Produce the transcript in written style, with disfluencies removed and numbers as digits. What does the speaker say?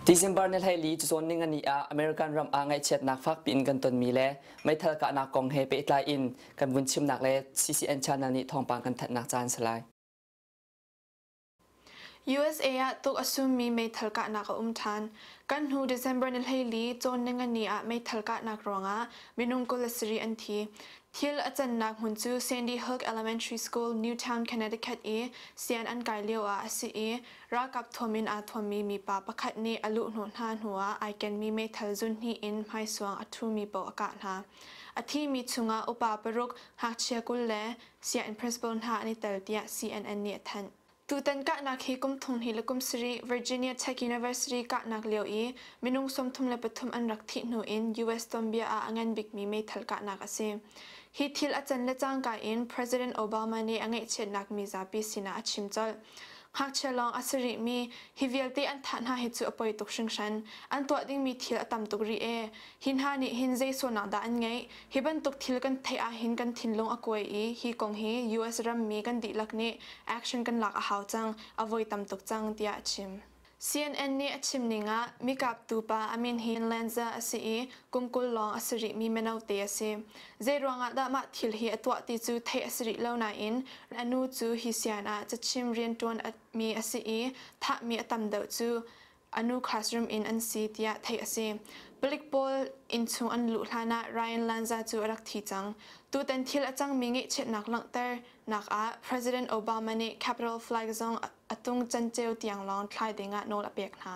December ni 14 cawn ningani ah American ram ah ngaihchiatnak fakpi in kan tonmi le meithal kahnak kong he pehtlai in kan vun chimnak le CCN channel nih thawngpang kan thanhnak caan si lai. USA ah tuk a summi meithal kahnak a um ṭhan. Kan hnu December ni 14 cawn ningani ah meithal kahnak ruangah minung 27 an thi. Thil a cannak hmun cu Sandy Hook Elementary School, Newtown, Connecticut i sian an kai lio ah a si i ralkap thuam in aa thuammi mipa pakhat nih a luhhnawh hna hnuah ai kenmi meithal zunhnih in hmaisuang a ṭhumi paoh a kah hna. A thimi chungah upa paruk, ngakchia 20 le sianginn principal hna an i tel tiah CNN nih a thanh. Tutan kahnak hi kum thong hnih le kum sarih Virginia Tech University kahnak lio i minung 33 an rak thih hnu in US tuanbia ah a ngan bikmi meithal kahnak a si. Hi thil a can le cangka in President Obama nih a ngaihchiatnak mizapi sinah a chim colh. Ngakchia lawng a si rihmi hi vialte an thah hna hi cu a poi tuk hringhran. An tuah dingmi thil a tam tuk rih ee. Hi hna nih hin zei sualnak dah an ngeih? Hi bantuk thil kan theih ahhin kan thinlung a kuai i hi kong hi US rammi kan dihlak nih action kan lak a hau cang, a voi tam tuk cang, tiah a chim. CNN nih a chim ning ah mikaptu pa a min hi Lanza a si i kum 20 lawng a si rihmi mino te a si. Zei ruangah dah mah thil hi a tuah ti cu theih a si rih lo nain a nu cu hi sian ah cachim rianṭuan mi a si i thahmi a tam deuh cu a nu classroom in an si tiah theih a si. Palik pawl innchung an luh hlanah Ryan Lanza cu a rak thi cang. Tutan thil a cangmi ngaihchiatnak langhter nak ah President Obama nih Capitol flag zong a tung canceo tiang lawng thlai dingah nawl a pek hna.